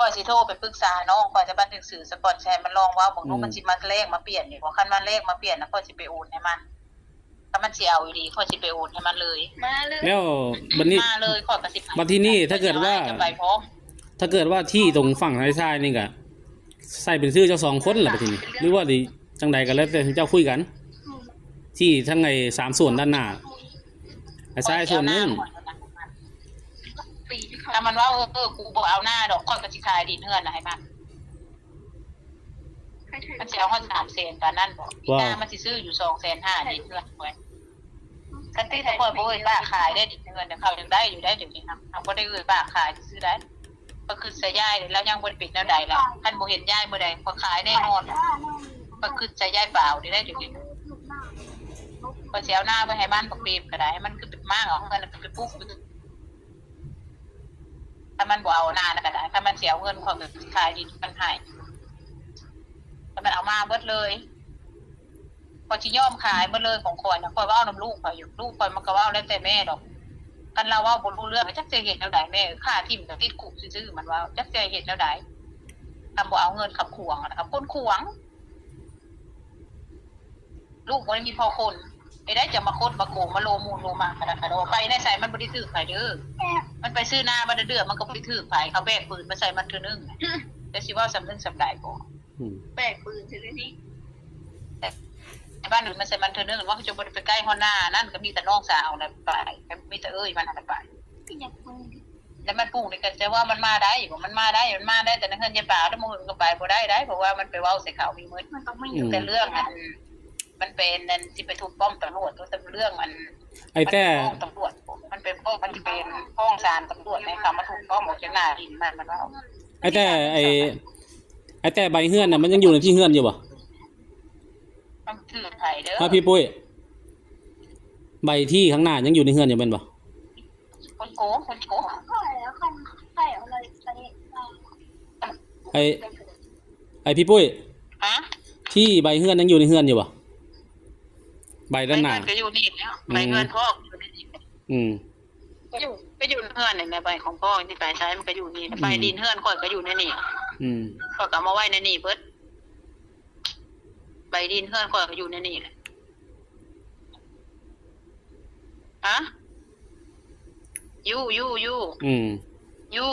ຂ້ອຍຊິໂທໄປປຶກສານ້ອງຂ້ອຍ ແຕ່ບັດໜັງສືສະກ່ອນ ຊິໃຫ້ມັນລອງເວົ້າເບິ່ງດູ ອືມ ມັນຊິມາແລກມາປ່ຽນຢູ່ບໍ່? ຄັນມັນແລກມາປ່ຽນນະ ຂ້ອຍຊິໄປໂອນໃຫ້ມັນ. ຖ້າມັນຊິເອົາອີ່ຫຼີ ຂ້ອຍຊິໄປໂອນໃຫ້ມັນເລີຍ. ມາເລີຍ ແລ້ວບັດນີ້ ມາເລີຍ ຂ້ອຍກໍຊິໄປ. ບັດທີນີ້ ຖ້າເກີດວ່າ ຈະໄປພ້ອມ ຖ້າເກີດວ່າທີ່ຕົງຝັ່ງຊາຍໆນີ້ກະໃສ່ເປັນຊື່ເຈົ້າສອງຄົນລະ ບັດທີນີ້ ຫຼືວ່າຊິຈັ່ງໃດກໍແລ້ວແຕ່ເຈົ້າຄຸຍກັນ ທີ່ທັງໄອ້ສາມສ່ວນດ້ານໜ້າ ໄອ້ຊາຍສ່ວນໜຶ່ງ. ຖ້າມັນເວົ້າ ເອີ ເອີ ກູບໍ່ເອົານາດອກ ຂ້ອຍກໍຊິຂາຍດິນເຮືອນນະໃຫ້ມັນ. ມັນຊິເອົາຮອດສາມແສນປານນັ້ນບໍ່? ອີກາມັນຊິຊື້ຢູ່ສອງແສນຫ້າ ດິນເຮືອນຂ້ອຍ. ຄັນຕິດໃຫ້ຂ້ອຍບໍ່ເອີຍປາກຂາຍໄດ້ດິນເຮືອນ ເຂົາຍັງໄດ້ຢູ່ໄດ໋ ດຽວນີ້ນະ ເຮົາບໍ່ໄດ້ເອີຍປາກຂາຍຊື່ໆໄດ໋. ຂ້ອຍຄິດໃສ່ຍາຍແລ້ວ ຍັງບໍ່ໄດ້ເປັນແນວໃດລະ. ຄັນບໍ່ເຫັນຍາຍມື້ໃດ ຂ້ອຍຂາຍແນ່ນອນ. ຂ້ອຍຄິດໃສ່ຍາຍປາວນີ້ໄດ໋ ດຽວນີ້ນະ. ຂ້ອຍຊິເອົານາໄປໃຫ້ມັນ ບັກເບມກໍໄດ້ ໃຫ້ມັນຂຶ້ນໄປມ້າງເອົາເຮືອນ ແລ້ວກໍໄປປຸກ ຖ້າມັນບໍ່ເອົານານະກໍໄດ້ ຖ້າມັນຊິເອົາເງິນ ຂ້ອຍກໍຂາຍດິນມັນໃຫ້. ຖ້າມັນເອົາມາເບິດເລີຍ ຂ້ອຍຊິຍອມຂາຍເບິດເລີຍຂອງຂ້ອຍນະ. ຂ້ອຍເວົ້ານຳລູກຂ້ອຍຢູ່ ລູກຂ້ອຍມັນກໍເວົ້າແລ້ວແຕ່ແມ່ດອກ. ຄັນລາວເວົ້າບໍ່ຮູ້ເລື່ອງ ຈັກຊິເຮັດແນວໃດແມ່ ຂ້າຖິ້ມກໍຕິດຄຸກຊື່ໆ ມັນເວົ້າ ຈັກຊິເຮັດແນວໃດ. ຄັນບໍ່ເອົາເງິນ ຄັບຂວາງນະ ຄັບຄົນຂວາງ. ລູກບໍ່ໄດ້ມີພໍ່ຄົນ ເຮັດໃດຈະມາຄົດມາໂກງ ມາໂລໝູ່ໂລໝາກະດາກະດໍ. ໄປໃນໃສມັນບໍ່ໄດ້ຖືກໃຜເດີ. ມັນໄປຊື້ນາບັດເດືອ ມັນກໍບໍ່ໄດ້ຖືກໃຜ. ເຂົາແບກປືນມາໃສ່ມັນເທື່ອໜຶ່ງ ແຕ່ຊິເວົ້າສ່ຳໜຶ່ງສ່ຳໃດບໍ່? ອືມ ແບກປືນເທື່ອໜຶ່ງ ແຕ່ບ້ານອື່ນມາໃສ່ມັນເທື່ອໜຶ່ງ ມັນກໍຈະບໍ່ໄດ້ໄປໃກ້ຮອດໜ້ານັ້ນ. ກໍມີແຕ່ນ້ອງສາວນັ້ນໄປ ກໍມີແຕ່ເອື້ອຍມັນຫັ້ນໄປ. ແລ້ວມັນປູກນີ້ກໍຈະວ່າມັນມາໄດ້ບໍ່? ມັນມາໄດ້ ມັນມາໄດ້ແຕ່ໃນເຮືອນຍາຍປາວ ແຕ່ມື້ອື່ນກໍໄປບໍ່ໄດ້ໄດ໋ ເພາະວ່າມັນໄປເວົ້າໃສ່ເຂົາມີໝົດ. ອືມ ແຕ່ເລື່ອງອັນ ມັນເປັນອັນຊິໄປທຸບປ້ອມຕຳຫຼວດ ຕົວະ ແຕ່ເລື່ອງອັນ ໄອ້ແຕ້ ມັນຟ້ອງຕຳຫຼວດ ມັນໄປຟ້ອງ ມັນຊິໄປຟ້ອງສານຕຳຫຼວດໃຫ້ເຂົາມາທຸບປ້ອມອອກຈາກໜ້າດິນມັນ ມັນເວົ້າ. ໄອ້ແຕ້ ໄອ້ ໄອ້ແຕ້ ໃບເຮືອນນະ ມັນຍັງຢູ່ໃນທີ່ເຮືອນຢູ່ບໍ່? ມັນຖືກໃຜເດີ? ຮະ ພີ່ປຸ້ຍ ໃບທີ່ຂ້າງໜ້າຍັງຢູ່ໃນເຮືອນຢູ່ແມ່ນບໍ່? ຄົນໂກງ ຄົນໂກງ. ໄອ້ ໄອ້ ພີ່ປຸ້ຍ ຮະ? ທີ່ໃບເຮືອນຍັງຢູ່ໃນເຮືອນຢູ່ບໍ່? ໃບດ້ານໜ້າ ໃບເຮືອນກໍຢູ່ນີ້ແລ້ວ. ອືມ ໃບເຮືອນພໍ່ຢູ່ໃນນີ້. ອືມ ກໍຢູ່ ກໍຢູ່ເຮືອນນີ້ແຫຼະ ໃບຂອງພໍ່ທີ່ໄປໃຊ້ມັນກໍຢູ່ນີ້. ອືມ ໃບດິນເຮືອນຂ້ອຍກໍຢູ່ໃນນີ້. ອືມ ຂ້ອຍກໍເອົາມາໄວ້ໃນນີ້ເບິດ. ໃບດິນເຮືອນຂ້ອຍກໍຢູ່ໃນນີ້ແຫຼະ. ຮະ? ຢູ່ ຢູ່ ຢູ່. ອືມ ຢູ່.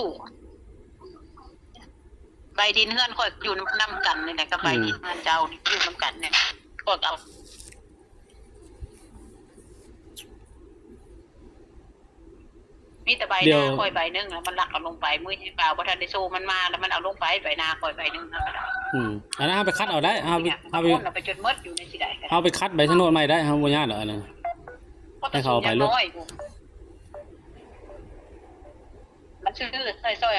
ໃບດິນເຮືອນຂ້ອຍຢູ່ນຳ ນຳກັນນີ້ແຫຼະ ກັບໃບ ອືມ ດິນເຮືອນເຈົ້ານີ້ ຢູ່ນຳກັນນີ້. ຂ້ອຍກໍເອົາ ມີແຕ່ໃບໜ້າຂ້ອຍໃບໜຶ່ງ ແລ້ວມັນລັກເອົາລົງໄປ. ມື້ຍາຍປາວບໍ່ທັນໄດ້ໂຊມັນມາ ແລ້ວມັນເອົາລົງໄປ ໃບໜ້າຂ້ອຍໃບໜຶ່ງ. ອືມ ອັນນັ້ນເຮົາໄປຄັດເອົາໄດ້ ເຮົາ ເຮົາໄປ ເຮົາໄປຈົດໝົດຢູ່ໃນຊິໄດ້ ເຮົາໄປຄັດໃບໂສນດໃໝ່ໄດ້ ເຮົາບໍ່ຍາກດອກ. ອັນນັ້ນໃຫ້ເຂົາເອົາໄປໂລດ. ມັນຊື້ໃສ່ຊອຍ